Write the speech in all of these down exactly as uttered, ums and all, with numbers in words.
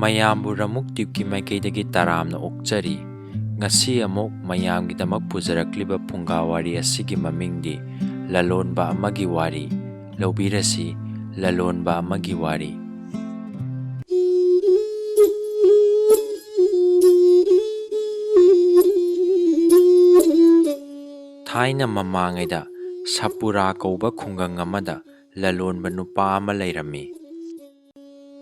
ꯃꯌꯥꯝꯕꯨ ꯔꯃꯨꯛ ꯇꯤꯞꯀꯤ ꯃꯥꯏꯀꯩꯗꯒꯤ ꯇꯔꯥꯝꯅ ꯑꯣꯛꯆꯔꯤ꯫ ꯉꯁꯤ ꯑꯃꯨꯛ ꯃꯌꯥꯝꯒꯤꯗꯃꯛ ꯄꯨꯖꯔꯛꯂꯤꯕ ꯐꯨꯡꯒꯥ ꯋꯥꯔꯤ ꯑꯁꯤꯒꯤ ꯃꯃꯤꯡꯗꯤ ꯂꯂꯣꯟꯕ ꯑꯃꯒꯤ ꯋꯥꯔꯤ꯫ ꯂꯧꯕꯤꯔꯁꯤ, ꯂꯂꯣꯟꯕ ꯑꯃꯒꯤ ꯋꯥꯔꯤ꯫ ꯊꯥꯏꯅ ꯃꯃꯥꯡꯉꯩꯗ ꯁꯄꯨꯔꯥ ꯀꯧꯕ ꯈꯨꯡꯒꯪ ꯑꯃꯗ ꯂꯂꯣꯟꯕ ꯅꯨꯄꯥ ꯑꯃ ꯂꯩꯔꯝꯃꯤ꯫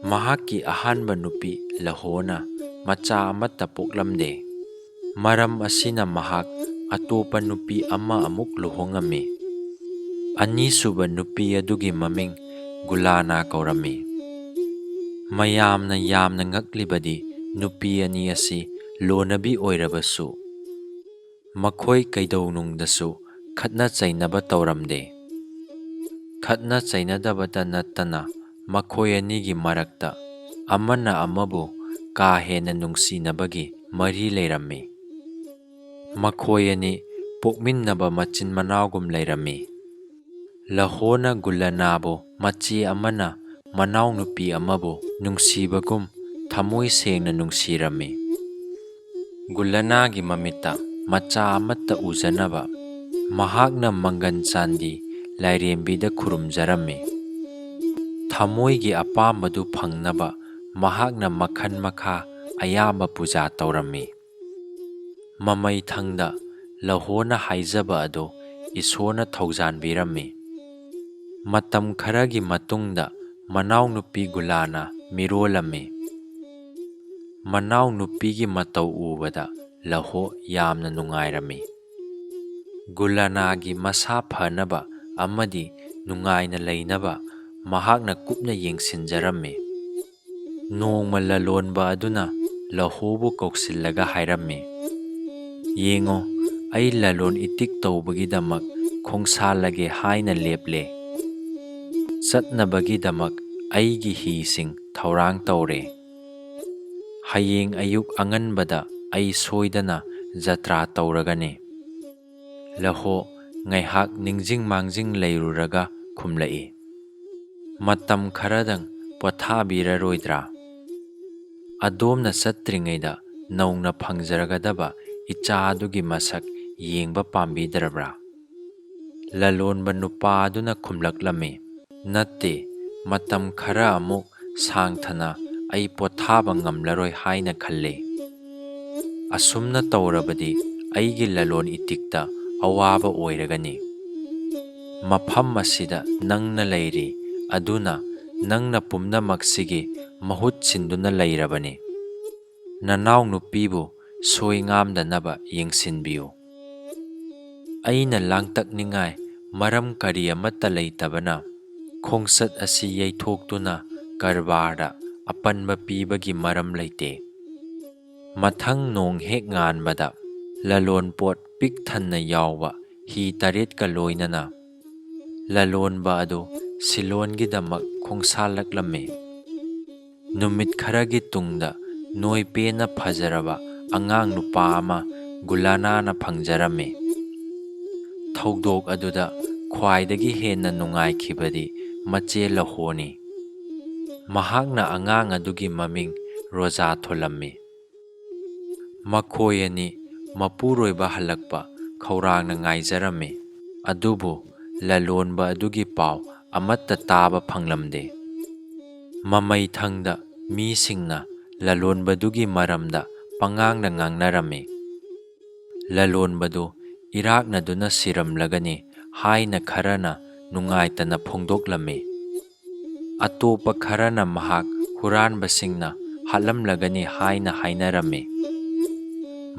ꯃꯍꯥꯛꯀꯤ ꯑꯍꯥꯟꯕ ꯅꯨꯄꯤ ꯂꯍꯣꯅ ꯃꯆꯥ ꯑꯃꯠꯇ ꯄꯣꯛꯂꯝꯗꯦ꯫ ꯃꯔꯝ ꯑꯁꯤꯅ ꯃꯍꯥꯛ ꯑꯇꯣꯞꯄ ꯅꯨꯄꯤ ꯑꯃ ꯑꯃꯨꯛ ꯂꯨꯍꯣꯡꯉꯝꯃꯤ꯫ ꯑꯅꯤꯁꯨꯕ ꯅꯨꯄꯤ ꯑꯗꯨꯒꯤ ꯃꯃꯤꯡ ꯒꯨꯂꯥꯅꯥ ꯀꯧꯔꯝꯃꯤ꯫ ꯃꯌꯥꯝꯅ ꯌꯥꯝꯅ ꯉꯛꯂꯤꯕꯗꯤ ꯅꯨꯄꯤ ꯑꯅꯤ ꯑꯁꯤ ꯂꯣꯟꯅꯕꯤ ꯑꯣꯏꯔꯕꯁꯨ ꯃꯈꯣꯏ ꯀꯩꯗꯧꯅꯨꯡꯗꯁꯨ ꯈꯠꯅ ꯆꯩꯅꯕ ꯇꯧꯔꯝꯗꯦ꯫ ꯈꯠꯅ ꯆꯩꯅꯗꯕꯇ ꯅꯠꯇꯅ ꯃꯈꯣꯏ ꯑꯅꯤꯒꯤ ꯃꯔꯛꯇ ꯑꯃꯅ ꯑꯃꯕꯨ ꯀꯥ ꯍꯦꯟꯅ ꯅꯨꯡꯁꯤꯅꯕꯒꯤ ꯃꯔꯤ ꯂꯩꯔꯝꯃꯤ꯫ ꯃꯈꯣꯏ ꯑꯅꯤ ꯄꯣꯛꯃꯤꯟꯅꯕ ꯃꯆꯤꯟ ꯃꯅꯥꯎꯒꯨꯝ ꯂꯩꯔꯝꯃꯤ꯫ ꯂꯍꯣꯅ ꯒꯨꯂꯅꯥꯕꯨ ꯃꯆꯦ ꯑꯃꯅ ꯃꯅꯥꯎꯅꯨꯄꯤ ꯑꯃꯕꯨ ꯅꯨꯡꯁꯤꯕꯒꯨꯝ ꯊꯃꯣꯏ ꯁꯦꯡꯅ ꯅꯨꯡꯁꯤꯔꯝꯃꯤ꯫ ꯒꯨꯂꯅꯥꯒꯤ ꯃꯃꯤꯠꯇ ꯃꯆꯥ ꯑꯃꯠꯇ ꯎꯖꯅꯕ ꯃꯍꯥꯛꯅ ꯃꯪꯒꯟ ꯆꯥꯟꯗꯤ ꯂꯥꯏꯔꯦꯝꯕꯤꯗ ꯈꯨꯔꯨꯝꯖꯔꯝꯃꯤ꯫ ꯊꯃꯣꯏꯒꯤ ꯑꯄꯥꯝꯕꯗꯨ ꯐꯪꯅꯕ ꯃꯍꯥꯛꯅ ꯃꯈꯜ ꯃꯈꯥ ꯑꯌꯥꯝꯕ ꯄꯨꯖꯥ ꯇꯧꯔꯝꯃꯤ꯫ ꯃꯃꯩꯊꯪꯗ ꯂꯍꯣꯅ ꯍꯥꯏꯖꯕ ꯑꯗꯨ ꯏꯁꯣꯔꯅ ꯊꯧꯖꯥꯟꯕꯤꯔꯝꯃꯤ꯫ ꯃꯇꯝ ꯈꯔꯒꯤ ꯃꯇꯨꯡꯗ ꯃꯅꯥꯎꯅꯨꯄꯤ ꯒꯨꯂꯥꯅ ꯃꯤꯔꯣꯜꯂꯝꯃꯤ꯫ ꯃꯅꯥꯎꯅꯨꯄꯤꯒꯤ ꯃꯇꯧ ꯎꯕꯗ ꯂꯍꯣ ꯌꯥꯝꯅ ꯅꯨꯡꯉꯥꯏꯔꯝꯃꯤ꯫ ꯒꯨꯂꯥꯅꯥꯒꯤ ꯃꯁꯥ ꯐꯅꯕ ꯑꯃꯗꯤ ꯅꯨꯡꯉꯥꯏꯅ ꯂꯩꯅꯕ ꯃꯍꯥꯛꯅ ꯀꯨꯞꯅ ꯌꯦꯡꯁꯤꯟꯖꯔꯝꯃꯤ꯫ ꯅꯣꯡꯃ ꯂꯂꯣꯟꯕ ꯑꯗꯨꯅ ꯂꯍꯣꯕꯨ ꯀꯧꯁꯤꯜꯂꯒ ꯍꯥꯏꯔꯝꯃꯤ, "ꯌꯦꯡꯉꯣ, ꯑꯩ ꯂꯂꯣꯟ ꯏꯇꯤꯛ ꯇꯧꯕꯒꯤꯗꯃꯛ ꯈꯣꯡꯁꯥꯜꯂꯒꯦ ꯍꯥꯏꯅ ꯂꯦꯞꯂꯦ꯫ ꯆꯠꯅꯕꯒꯤꯗꯃꯛ ꯑꯩꯒꯤ ꯍꯤꯁꯤꯡ ꯊꯧꯔꯥꯡ ꯇꯧꯔꯦ꯫ ꯍꯌꯦꯡ ꯑꯌꯨꯛ ꯑꯉꯟꯕꯗ ꯑꯩ ꯁꯣꯏꯗꯅ ꯖꯇ꯭ꯔꯥ ꯇꯧꯔꯒꯅꯤ꯫" ꯂꯍꯣ ꯉꯥꯏꯍꯥꯛ ꯅꯤꯡꯖꯤꯡ ꯃꯥꯡꯖꯤꯡ ꯂꯩꯔꯨꯔꯒ ꯈꯨꯝꯂꯛꯏ, "ꯃꯇꯝ ꯈꯔꯗꯪ ꯄꯣꯊꯥꯕꯤꯔꯔꯣꯏꯗ꯭ꯔꯥ?" "ꯑꯗꯣꯝꯅ ꯆꯠꯇ꯭ꯔꯤꯉꯩꯗ ꯅꯧꯅ ꯐꯪꯖꯔꯒꯗꯕ ꯏꯆꯥ ꯑꯗꯨꯒꯤ ꯃꯁꯛ ꯌꯦꯡꯕ ꯄꯥꯝꯕꯤꯗ꯭ꯔꯕ꯭ꯔꯥ?" ꯂꯂꯣꯟꯕ ꯅꯨꯄꯥ ꯑꯗꯨꯅ ꯈꯨꯝꯂꯛꯂꯝꯃꯤ, "ꯅꯠꯇꯦ, ꯃꯇꯝ ꯈꯔ ꯑꯃꯨꯛ ꯁꯥꯡꯊꯅ ꯑꯩ ꯄꯣꯊꯥꯕ ꯉꯝꯂꯔꯣꯏ ꯍꯥꯏꯅ ꯈꯜꯂꯦ꯫ ꯑꯁꯨꯝꯅ ꯇꯧꯔꯕꯗꯤ ꯑꯩꯒꯤ ꯂꯂꯣꯟ ꯏꯇꯤꯛꯇ ꯑꯋꯥꯕ ꯑꯣꯏꯔꯒꯅꯤ꯫ ꯃꯐꯝ ꯑꯁꯤꯗ ꯅꯪꯅ ꯂꯩꯔꯤ, ꯑꯗꯨꯅ ꯅꯪꯅ ꯄꯨꯝꯅꯃꯛꯁꯤꯒꯤ ꯃꯍꯨꯠ ꯁꯤꯟꯗꯨꯅ ꯂꯩꯔꯕꯅꯤ꯫ ꯅꯅꯥꯎꯅꯨꯄꯤꯕꯨ ꯁꯣꯏ ꯉꯥꯝꯗꯅꯕ ꯌꯦꯡꯁꯤꯟꯕꯤꯌꯨ꯫ ꯑꯩꯅ ꯂꯥꯡꯇꯛꯅꯤꯡꯉꯥꯏ ꯃꯔꯝ ꯀꯔꯤ ꯑꯃꯠꯇ ꯂꯩꯇꯕꯅ ꯈꯣꯡꯆꯠ ꯑꯁꯤ ꯌꯩꯊꯣꯛꯇꯨꯅ ꯀꯔꯕꯥꯔꯗ ꯑꯄꯟꯕ ꯄꯤꯕꯒꯤ ꯃꯔꯝ ꯂꯩꯇꯦ꯫ ꯃꯊꯪ ꯅꯣꯡ ꯍꯦꯛ ꯉꯥꯟꯕꯗ ꯂꯂꯣꯟꯄꯣꯠ ꯄꯤꯛ ꯊꯟꯅ ꯌꯥꯎꯕ ꯍꯤ ꯇꯔꯦꯠꯀ ꯂꯣꯏꯅꯅ ꯂꯂꯣꯟꯕ ꯑꯗꯨ ꯁꯤꯂꯣꯟꯒꯤꯗꯃꯛ ꯈꯣꯡꯁꯥꯜꯂꯛꯂꯝꯃꯤ꯫ ꯅꯨꯃꯤꯠ ꯈꯔꯒꯤ ꯇꯨꯡꯗ ꯅꯣꯏ ꯄꯦꯟꯅ ꯐꯖꯔꯕ ꯑꯉꯥꯡ ꯅꯨꯄꯥ ꯑꯃ ꯒꯨꯂꯥꯅꯥꯅ ꯐꯪꯖꯔꯝꯃꯤ꯫ ꯊꯧꯗꯣꯛ ꯑꯗꯨꯗ ꯈ꯭ꯋꯥꯏꯗꯒꯤ ꯍꯦꯟꯅ ꯅꯨꯡꯉꯥꯏꯈꯤꯕꯗꯤ ꯃꯆꯦ ꯂꯍꯣꯅꯤ꯫ ꯃꯍꯥꯛꯅ ꯑꯉꯥꯡ ꯑꯗꯨꯒꯤ ꯃꯃꯤꯡ ꯔꯣꯖꯥ ꯊꯣꯜꯂꯝꯃꯤ꯫ ꯃꯈꯣꯏ ꯑꯅꯤ ꯃꯄꯨꯔꯣꯏꯕ ꯍꯜꯂꯛꯄ ꯈꯧꯔꯥꯡꯅ ꯉꯥꯏꯖꯔꯝꯃꯤ꯫ ꯑꯗꯨꯕꯨ ꯂꯂꯣꯟꯕ ꯑꯗꯨꯒꯤ ꯄꯥꯎ ꯑꯃꯠꯇ ꯇꯥꯕ ꯐꯪꯂꯝꯗꯦ꯫ ꯃꯃꯩꯊꯪꯗ ꯃꯤꯁꯤꯡꯅ ꯂꯂꯣꯟꯕꯗꯨꯒꯤ ꯃꯔꯝꯗ ꯄꯉꯥꯡꯗ ꯉꯥꯡꯅꯔꯝꯃꯤ꯫ ꯂꯂꯣꯟꯕꯗꯨ ꯏꯔꯥꯛꯅꯗꯨꯅ ꯁꯤꯔꯝꯂꯒꯅꯤ ꯍꯥꯏꯅ ꯈꯔꯅ ꯅꯨꯡꯉꯥꯏꯇꯅ ꯐꯣꯡꯗꯣꯛꯂꯝꯃꯤ꯫ ꯑꯇꯣꯞꯄ ꯈꯔꯅ ꯃꯍꯥꯛ ꯍꯨꯔꯥꯟꯕꯁꯤꯡꯅ ꯍꯥꯠꯂꯝꯂꯒꯅꯤ ꯍꯥꯏꯅ ꯍꯥꯏꯅꯔꯝꯃꯤ꯫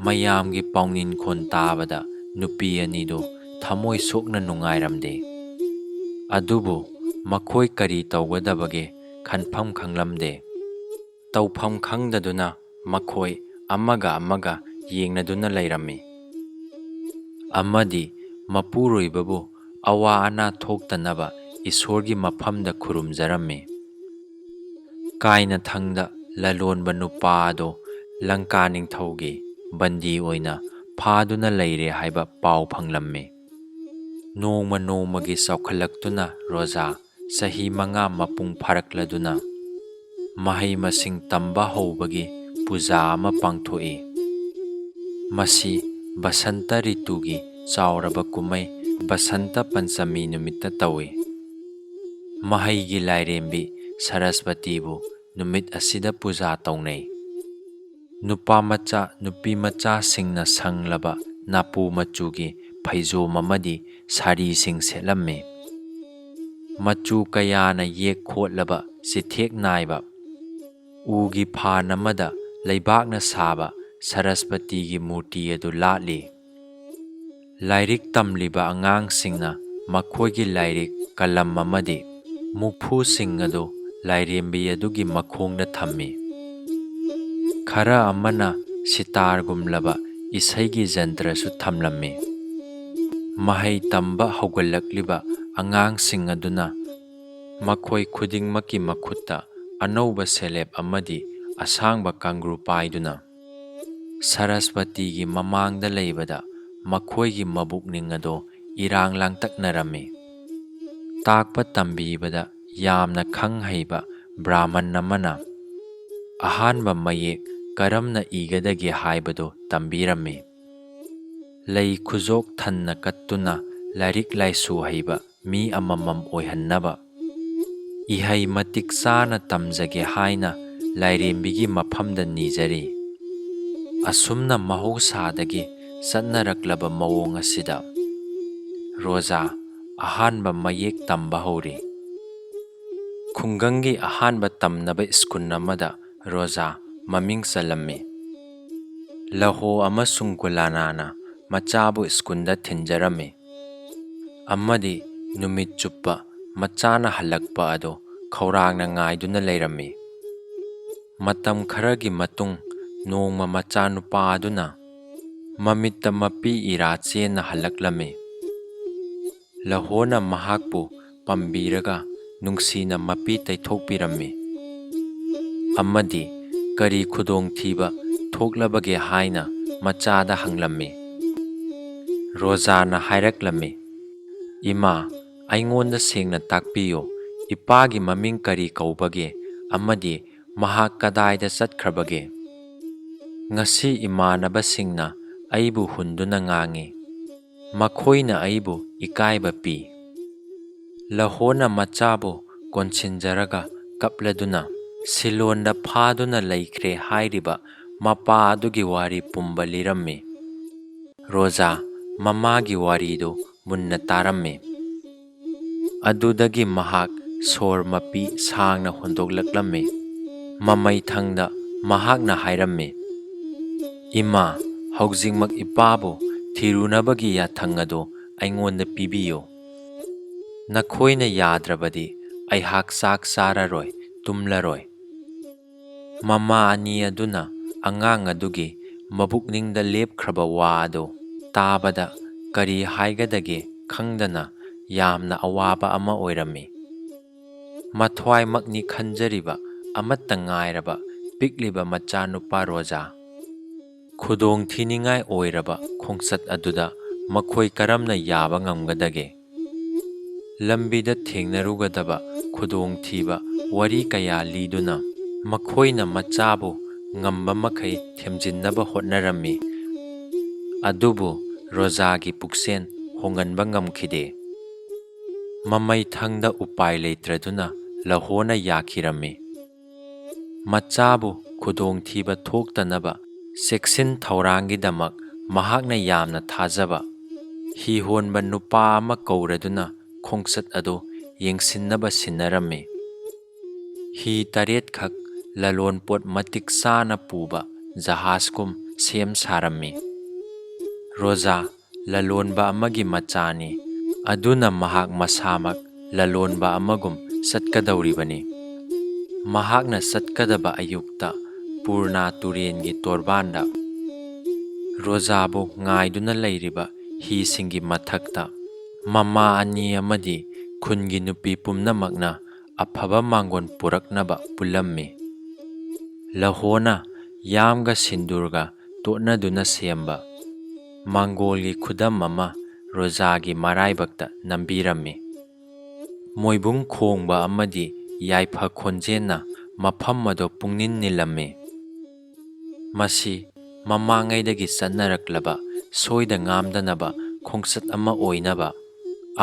ꯃꯌꯥꯝꯒꯤ ꯄꯥꯎꯅꯤꯟꯈꯣꯟ ꯇꯥꯕꯗ ꯅꯨꯄꯤ ꯑꯅꯤꯗꯨ ꯊꯃꯣꯏ ꯁꯣꯛꯅ ꯅꯨꯡꯉꯥꯏꯔꯝꯗꯦ꯫ ꯑꯗꯨꯕꯨ ꯃꯈꯣꯏ ꯀꯔꯤ ꯇꯧꯒꯗꯕꯒꯦ ꯈꯟꯐꯝ ꯈꯪꯂꯝꯗꯦ꯫ ꯇꯧꯐꯝ ꯈꯪꯗꯗꯨꯅ ꯃꯈꯣꯏ ꯑꯃꯒ ꯑꯃꯒ ꯌꯦꯡꯅꯗꯨꯅ ꯂꯩꯔꯝꯃꯤ꯫ ꯑꯃꯗꯤ ꯃꯄꯨꯔꯣꯏꯕꯕꯨ ꯑꯋꯥ ꯑꯅꯥ ꯊꯣꯛꯇꯅꯕ ꯏꯁꯣꯔꯒꯤ ꯃꯐꯝꯗ ꯈꯨꯔꯨꯝꯖꯔꯝꯃꯤ꯫ ꯀꯥꯏꯅꯊꯪꯗ ꯂꯂꯣꯟꯕ ꯅꯨꯄꯥ ꯑꯗꯨ ꯂꯪꯀꯥ ꯅꯤꯡꯊꯧꯒꯤ ꯕꯟꯗꯤ ꯑꯣꯏꯅ ꯐꯥꯗꯨꯅ ꯂꯩꯔꯦ ꯍꯥꯏꯕ ꯄꯥꯎ ꯐꯪꯂꯝꯃꯤ꯫ ꯅꯣꯡꯃ ꯅꯣꯡꯃꯒꯤ ꯆꯥꯎꯈꯠꯂꯛꯇꯨꯅ ꯔꯣꯖꯥ ꯆꯍꯤ ꯃꯉꯥ ꯃꯄꯨꯡ ꯐꯥꯔꯛꯂꯗꯨꯅ ꯃꯍꯩ ꯃꯁꯤꯡ ꯇꯝꯕ ꯍꯧꯕꯒꯤ ꯄꯨꯖꯥ ꯑꯃ ꯄꯥꯡꯊꯣꯛꯏ꯫ ꯃꯁꯤ ꯕꯁꯟꯇ ꯔꯤꯇꯨꯒꯤ ꯆꯥꯎꯔꯕ ꯀꯨꯝꯃꯩ ꯕꯁꯟꯇ ꯄꯟꯆꯃꯤ ꯅꯨꯃꯤꯠꯇ ꯇꯧꯏ꯫ ꯃꯍꯩꯒꯤ ꯂꯥꯏꯔꯦꯝꯕꯤ ꯁꯔꯁꯄꯇꯤꯕꯨ ꯅꯨꯃꯤꯠ ꯑꯁꯤꯗ ꯄꯨꯖꯥ ꯇꯧꯅꯩ꯫ ꯅꯨꯄꯥ ꯃꯆꯥ, ꯅꯨꯄꯤ ꯃꯆꯥꯁꯤꯡꯅ ꯁꯪꯂꯕ ꯅꯥꯄꯨ ꯃꯆꯨꯒꯤ ꯐꯩꯖꯣꯝ ꯑꯃꯗꯤ ꯁꯥꯔꯤꯁꯤꯡ ꯁꯦꯠꯂꯝꯃꯤ꯫ ꯃꯆꯨ ꯀꯌꯥꯅ ꯌꯦꯛ ꯈꯣꯠꯂꯕ ꯆꯤꯊꯦꯛ ꯅꯥꯏꯕ ꯎꯒꯤ ꯐꯥꯟ ꯑꯃꯗ ꯂꯩꯕꯥꯛꯅ ꯁꯥꯕ ꯁꯔꯁꯄꯇꯤꯒꯤ ꯃꯨꯔꯇꯤ ꯑꯗꯨ ꯂꯥꯠꯂꯤ꯫ ꯂꯥꯏꯔꯤꯛ ꯇꯝꯂꯤꯕ ꯑꯉꯥꯡꯁꯤꯡꯅ ꯃꯈꯣꯏꯒꯤ ꯂꯥꯏꯔꯤꯛ, ꯀꯂꯝ ꯑꯃꯗꯤ ꯃꯨꯛꯐꯨꯁꯤꯡ ꯑꯗꯨ ꯂꯥꯏꯔꯦꯝꯕꯤ ꯑꯗꯨꯒꯤ ꯃꯈꯣꯡꯗ ꯊꯝꯃꯤ꯫ ꯈꯔ ꯑꯃꯅ ꯁꯤꯇꯥꯔꯒꯨꯝꯂꯕ ꯏꯁꯩꯒꯤ ꯖꯟꯇ꯭ꯔꯁꯨ ꯊꯝꯂꯝꯃꯤ꯫ ꯃꯍꯩ ꯇꯝꯕ ꯍꯧꯒꯠꯂꯛꯂꯤꯕ ꯑꯉꯥꯡꯁꯤꯡ ꯑꯗꯨꯅ ꯃꯈꯣꯏ ꯈꯨꯗꯤꯡꯃꯛꯀꯤ ꯃꯈꯨꯠꯇ ꯑꯅꯧꯕ ꯁꯦꯂꯦꯞ ꯑꯃꯗꯤ ꯑꯁꯥꯡꯕ ꯀꯥꯡꯒ꯭ꯔꯨ ꯄꯥꯏꯗꯨꯅ ꯁꯔꯁꯄꯇꯤꯒꯤ ꯃꯃꯥꯡꯗ ꯂꯩꯕꯗ ꯃꯈꯣꯏꯒꯤ ꯃꯕꯨꯛꯅꯤꯡ ꯑꯗꯨ ꯏꯔꯥꯡ ꯂꯥꯡꯇꯛꯅꯔꯝꯃꯤ꯫ ꯇꯥꯛꯄ ꯇꯝꯕꯤꯕꯗ ꯌꯥꯝꯅ ꯈꯪ ꯍꯩꯕ ꯕ꯭ꯔꯥꯍꯃꯟ ꯑꯃꯅ ꯑꯍꯥꯟꯕ ꯃꯌꯦꯛ ꯀꯔꯝꯅ ꯏꯒꯗꯒꯦ ꯍꯥꯏꯕꯗꯨ ꯇꯝꯕꯤꯔꯝꯃꯤ꯫ ꯂꯩ ꯈꯨꯖꯣꯛ ꯊꯟꯅ ꯀꯠꯇꯨꯅ ꯂꯥꯏꯔꯤꯛ ꯂꯥꯏꯁꯨ ꯍꯩꯕ ꯃꯤ ꯑꯃꯃꯝ ꯑꯣꯏꯍꯟꯅꯕ ꯏꯍꯩ ꯃꯇꯤꯛ ꯆꯥꯅ ꯇꯝꯖꯒꯦ ꯍꯥꯏꯅ ꯂꯥꯏꯔꯦꯝꯕꯤꯒꯤ ꯃꯐꯝꯗ ꯅꯤꯖꯔꯤ꯫ ꯑꯁꯨꯝꯅ ꯃꯍꯧꯁꯥꯗꯒꯤ ꯆꯠꯅꯔꯛꯂꯕ ꯃꯑꯣꯡ ꯑꯁꯤꯗ ꯔꯣꯖꯥ ꯑꯍꯥꯟꯕ ꯃꯌꯦꯛ ꯇꯝꯕ ꯍꯧꯔꯤ꯫ ꯈꯨꯡꯒꯪꯒꯤ ꯑꯍꯥꯟꯕ ꯇꯝꯅꯕ ꯁ꯭ꯀꯨꯜ ꯑꯃꯗ ꯔꯣꯖꯥ ꯃꯃꯤꯡ ꯆꯜꯂꯝꯃꯤ꯫ ꯂꯍꯣ ꯑꯃꯁꯨꯡ ꯒꯨꯂꯥꯅꯥꯅ ꯃꯆꯥꯕꯨ ꯁ꯭ꯀꯨꯜꯗ ꯊꯤꯟꯖꯔꯝꯃꯤ ꯑꯃꯗꯤ ꯅꯨꯃꯤꯠ ꯆꯨꯞꯄ ꯃꯆꯥꯅ ꯍꯜꯂꯛꯄ ꯑꯗꯨ ꯈꯧꯔꯥꯡꯅ ꯉꯥꯏꯗꯨꯅ ꯂꯩꯔꯝꯃꯤ꯫ ꯃꯇꯝ ꯈꯔꯒꯤ ꯃꯇꯨꯡ ꯅꯣꯡꯃ ꯃꯆꯥꯅꯨꯄꯥ ꯑꯗꯨꯅ ꯃꯃꯤꯠꯇ ꯃꯄꯤ ꯏꯔꯥ ꯆꯦꯟꯅ ꯍꯜꯂꯛꯂꯝꯃꯤ꯫ ꯂꯍꯣꯅ ꯃꯍꯥꯛꯄꯨ ꯄꯝꯕꯤꯔꯒ ꯅꯨꯡꯁꯤꯅ ꯃꯄꯤ ꯇꯩꯊꯣꯛꯄꯤꯔꯝꯃꯤ ꯑꯃꯗꯤ ꯀꯔꯤ ꯈꯨꯗꯣꯡꯊꯤꯕ ꯊꯣꯛꯂꯕꯒꯦ ꯍꯥꯏꯅ ꯃꯆꯥꯗ ꯍꯪꯂꯝꯃꯤ꯫ ꯔꯣꯖꯥꯅ ꯍꯥꯏꯔꯛꯂꯝꯃꯤ, "ꯏꯃꯥ, ꯑꯩꯉꯣꯟꯗ ꯁꯦꯡꯅ ꯇꯥꯛꯄꯤꯌꯨ, ꯏꯄꯥꯒꯤ ꯃꯃꯤꯡ ꯀꯔꯤ ꯀꯧꯕꯒꯦ? ꯑꯃꯗꯤ ꯃꯍꯥꯛ ꯀꯗꯥꯏꯗ ꯆꯠꯈ꯭ꯔꯕꯒꯦ? ꯉꯁꯤ ꯏꯃꯥꯟꯅꯕꯁꯤꯡꯅ ꯑꯩꯕꯨ ꯍꯨꯟꯗꯨꯅ ꯉꯥꯡꯏ꯫ ꯃꯈꯣꯏꯅ ꯑꯩꯕꯨ ꯏꯀꯥꯏꯕ ꯄꯤ꯫ ꯂꯍꯣꯅ ꯃꯆꯥꯕꯨ ꯀꯣꯟꯁꯤꯟꯖꯔꯒ ꯀꯞꯂꯗꯨꯅ ꯁꯤꯂꯣꯟꯗ ꯐꯥꯗꯨꯅ ꯂꯩꯈ꯭ꯔꯦ ꯍꯥꯏꯔꯤꯕ ꯃꯄꯥ ꯑꯗꯨꯒꯤ ꯋꯥꯔꯤ ꯄꯨꯝꯕ ꯂꯤꯔꯝꯃꯤ꯫ ꯔꯣꯖꯥ ꯃꯃꯥꯒꯤ ꯋꯥꯔꯤꯗꯨ ꯃꯨꯟꯅ ꯇꯥꯔꯝꯃꯤ꯫ ꯑꯗꯨꯗꯒꯤ ꯃꯍꯥꯛ ꯁꯣꯔ ꯃꯄꯤ ꯁꯥꯡꯅ ꯍꯣꯟꯗꯣꯛꯂꯛꯂꯝꯃꯤ꯫ ꯃꯃꯩꯊꯪꯗ ꯃꯍꯥꯛꯅ ꯍꯥꯏꯔꯝꯃꯤ, "ꯏꯃꯥ, ꯍꯧꯖꯤꯛꯃꯛ ꯏꯄꯥꯕꯨ ꯊꯤꯔꯨꯅꯕꯒꯤ ꯌꯥꯊꯪ ꯑꯗꯨ ꯑꯩꯉꯣꯟꯗ ꯄꯤꯕꯤꯌꯨ꯫ ꯅꯈꯣꯏꯅ ꯌꯥꯗ꯭ꯔꯕꯗꯤ ꯑꯩꯍꯥꯛ ꯆꯥꯛ ꯆꯥꯔꯔꯣꯏ, ꯇꯨꯝꯂꯔꯣꯏ꯫" ꯃꯃꯥ ꯑꯅꯤ ꯑꯗꯨꯅ ꯑꯉꯥꯡ ꯑꯗꯨꯒꯤ ꯃꯕꯨꯛꯅꯤꯡꯗ ꯂꯦꯞꯈ꯭ꯔꯕ ꯋꯥ ꯑꯗꯨ ꯇꯥꯕꯗ ꯀꯔꯤ ꯍꯥꯏꯒꯗꯒꯦ ꯈꯪꯗꯅ ꯌꯥꯝꯅ ꯑꯋꯥꯕ ꯑꯃ ꯑꯣꯏꯔꯝꯃꯤ꯫ ꯃꯊ꯭ꯋꯥꯏꯃꯛꯅꯤ ꯈꯟꯖꯔꯤꯕ ꯑꯃꯠꯇ ꯉꯥꯏꯔꯕ ꯄꯤꯛꯂꯤꯕ ꯃꯆꯥꯅꯨꯄꯥ ꯔꯣꯖꯥ꯫ ꯈꯨꯗꯣꯡ ꯊꯤꯅꯤꯡꯉꯥꯏ ꯑꯣꯏꯔꯕ ꯈꯣꯡꯆꯠ ꯑꯗꯨꯗ ꯃꯈꯣꯏ ꯀꯔꯝꯅ ꯌꯥꯕ ꯉꯝꯒꯗꯒꯦ? ꯂꯝꯕꯤꯗ ꯊꯦꯡꯅꯔꯨꯒꯗꯕ ꯈꯨꯗꯣꯡꯊꯤꯕ ꯋꯥꯔꯤ ꯀꯌꯥ ꯂꯤꯗꯨꯅ ꯃꯈꯣꯏꯅ ꯃꯆꯥꯕꯨ ꯉꯝꯕ ꯃꯈꯩ ꯊꯦꯝꯖꯤꯟꯅꯕ ꯍꯣꯠꯅꯔꯝꯃꯤ꯫ ꯑꯗꯨꯕꯨ ꯔꯣꯖꯥꯒꯤ ꯄꯨꯛꯁꯦꯟ ꯍꯣꯡꯍꯟꯕ ꯉꯝꯈꯤꯗꯦ꯫ ꯃꯃꯩꯊꯪꯗ ꯎꯄꯥꯏ ꯂꯩꯇ꯭ꯔꯗꯨꯅ ꯂꯍꯣꯅ ꯌꯥꯈꯤꯔꯝꯃꯤ꯫ ꯃꯆꯥꯕꯨ ꯈꯨꯗꯣꯡꯊꯤꯕ ꯊꯣꯛꯇꯅꯕ ꯆꯦꯛꯁꯤꯟ ꯊꯧꯔꯥꯡꯒꯤꯗꯃꯛ ꯃꯍꯥꯛꯅ ꯌꯥꯝꯅ ꯊꯥꯖꯕ ꯍꯤ ꯍꯣꯟꯕ ꯅꯨꯄꯥ ꯑꯃ ꯀꯧꯔꯗꯨꯅ ꯈꯣꯡꯆꯠ ꯑꯗꯨ ꯌꯦꯡꯁꯤꯟꯅꯕ ꯁꯤꯟꯅꯔꯝꯃꯤ꯫ ꯍꯤ ꯇꯔꯦꯠꯈꯛ ꯂꯂꯣꯟꯄꯣꯠ ꯃꯇꯤꯛ ꯆꯥꯅ ꯄꯨꯕ ꯖꯍꯥꯖꯀꯨꯝ ꯁꯦꯝ ꯁꯥꯔꯝꯃꯤ꯫ ꯔꯣꯖꯥ ꯂꯂꯣꯟꯕ ꯑꯃꯒꯤ ꯃꯆꯥꯅꯤ, ꯑꯗꯨꯅ ꯃꯍꯥꯛ ꯃꯁꯥꯃꯛ ꯂꯂꯣꯟꯕ ꯑꯃꯒꯨꯝ ꯆꯠꯀꯗꯧꯔꯤꯕꯅꯤ꯫ ꯃꯍꯥꯛꯅ ꯆꯠꯀꯗꯕ ꯑꯌꯨꯛꯇ ꯄꯨꯔꯅꯥ ꯇꯨꯔꯦꯟꯒꯤ ꯇꯣꯔꯕꯥꯟꯗ ꯔꯣꯖꯥꯕꯨ ꯉꯥꯏꯗꯨꯅ ꯂꯩꯔꯤꯕ ꯍꯤꯁꯤꯡꯒꯤ ꯃꯊꯛꯇ ꯃꯃꯥ ꯑꯅꯤ ꯑꯃꯗꯤ ꯈꯨꯟꯒꯤ ꯅꯨꯄꯤ ꯄꯨꯝꯅꯃꯛꯅ ꯑꯐꯕ ꯃꯥꯡꯒꯣꯟ ꯄꯨꯔꯛꯅꯕ ꯄꯨꯜꯂꯝꯃꯤ꯫ ꯂꯍꯣꯅ ꯌꯥꯝꯒ ꯁꯤꯟꯗꯨꯔꯒ ꯇꯣꯠꯅꯗꯨꯅ ꯁꯦꯝꯕ ꯃꯥꯡꯒꯣꯜꯒꯤ ꯈꯨꯗꯝ ꯑꯃ ꯔꯣꯖꯥꯒꯤ ꯃꯔꯥꯏꯕꯛꯇ ꯅꯝꯕꯤꯔꯝꯃꯤ꯫ ꯃꯣꯏꯕꯨꯡ ꯈꯣꯡꯕ ꯑꯃꯗꯤ ꯌꯥꯏꯐ ꯈꯣꯟꯖꯦꯜꯅ ꯃꯐꯝ ꯑꯗꯨ ꯄꯨꯡꯅꯤꯟ ꯅꯤꯜꯂꯝꯃꯤ꯫ ꯃꯁꯤ ꯃꯃꯥꯡꯉꯩꯗꯒꯤ ꯆꯠꯅꯔꯛꯂꯕ ꯁꯣꯏꯗ ꯉꯥꯝꯗꯅꯕ ꯈꯣꯡꯆꯠ ꯑꯃ ꯑꯣꯏꯅꯕ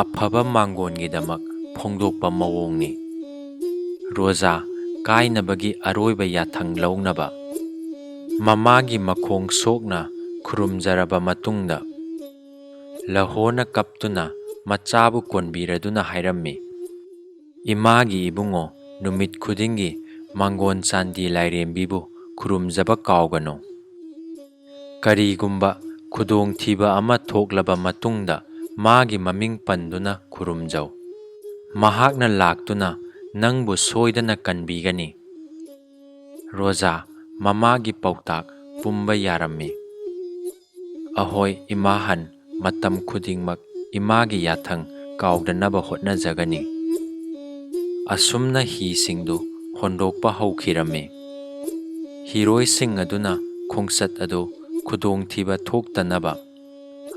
ꯑꯐꯕ ꯃꯥꯡꯒꯣꯟꯒꯤꯗꯃꯛ ꯐꯣꯡꯗꯣꯛꯄ ꯃꯑꯣꯡꯅꯤ꯫ ꯔꯣꯖꯥ ꯀꯥꯏꯅꯕꯒꯤ ꯑꯔꯣꯏꯕ ꯌꯥꯊꯪ ꯂꯧꯅꯕ ꯃꯃꯥꯒꯤ ꯃꯈꯣꯡ ꯁꯣꯛꯅ ꯈꯨꯔꯨꯝꯖꯔꯕ ꯃꯇꯨꯡꯗ, ꯂꯍꯣꯅ ꯀꯞꯇꯨꯅ ꯃꯆꯥꯕꯨ ꯀꯣꯟꯕꯤꯔꯗꯨꯅ ꯍꯥꯏꯔꯝꯃꯤ, "ꯏꯃꯥꯒꯤ ꯏꯕꯨꯡꯉꯣ, ꯅꯨꯃꯤꯠ ꯈꯨꯗꯤꯡꯒꯤ ꯃꯥꯡꯒꯣꯟ ꯆꯥꯟꯗꯤ ꯂꯥꯏꯔꯦꯝꯕꯤꯕꯨ ꯈꯨꯔꯨꯝꯖꯕ ꯀꯥꯎꯒꯅꯨ꯫ ꯀꯔꯤꯒꯨꯝꯕ ꯈꯨꯗꯣꯡꯊꯤꯕ ꯑꯃ ꯊꯣꯛꯂꯕ ꯃꯇꯨꯡꯗ ꯃꯥꯒꯤ ꯃꯃꯤꯡ ꯄꯟꯗꯨꯅ ꯈꯨꯔꯨꯝꯖꯧ꯫ ꯃꯍꯥꯛꯅ ꯂꯥꯛꯇꯨꯅ ꯅꯪꯕꯨ ꯁꯣꯏꯗꯅ ꯀꯟꯕꯤꯒꯅꯤ꯫" ꯔꯣꯖꯥ ꯃꯃꯥꯒꯤ ꯄꯥꯎꯇꯥꯛ ꯄꯨꯝꯕ ꯌꯥꯔꯝꯃꯤ꯫ ꯑꯍꯣꯏ, ꯏꯃꯥꯍꯟ ꯃꯇꯝ ꯈꯨꯗꯤꯡꯃꯛ ꯏꯃꯥꯒꯤ ꯌꯥꯊꯪ ꯀꯥꯎꯗꯅꯕ ꯍꯣꯠꯅꯖꯒꯅꯤ꯫ ꯑꯁꯨꯝꯅ ꯍꯤꯁꯤꯡꯗꯨ ꯍꯣꯟꯗꯣꯛꯄ ꯍꯧꯈꯤꯔꯝꯃꯤ꯫ ꯍꯤꯔꯣꯏꯁꯤꯡ ꯑꯗꯨꯅ ꯈꯣꯡꯆꯠ ꯑꯗꯨ ꯈꯨꯗꯣꯡꯊꯤꯕ ꯊꯣꯛꯇꯅꯕ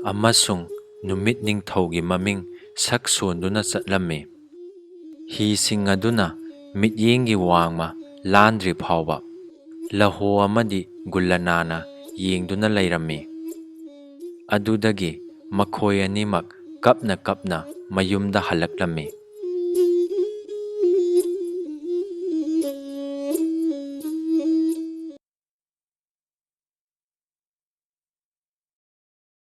ꯑꯃꯁꯨꯡ ꯅꯨꯃꯤꯠ ꯅꯤꯡꯊꯧꯒꯤ ꯃꯃꯤꯡ ꯁꯛ ꯁꯣꯟꯗꯨꯅ ꯆꯠꯂꯝꯃꯤ꯫ ꯍꯤꯁꯤꯡ ꯑꯗꯨꯅ ꯃꯤꯠꯌꯦꯡꯒꯤ ꯋꯥꯡꯃ ꯂꯥꯟꯗ꯭ꯔꯤ ꯐꯥꯎꯕ ꯂꯍꯣ ꯑꯃꯗꯤ ꯒꯨꯜꯂꯅꯥꯅ ꯌꯦꯡꯗꯨꯅ ꯂꯩꯔꯝꯃꯤ꯫ ꯑꯗꯨꯗꯒꯤ ꯃꯈꯣꯏ ꯑꯅꯤꯃꯛ ꯀꯞꯅ ꯀꯞꯅ ꯃꯌꯨꯝꯗ ꯍꯜꯂꯛꯂꯝꯃꯤ꯫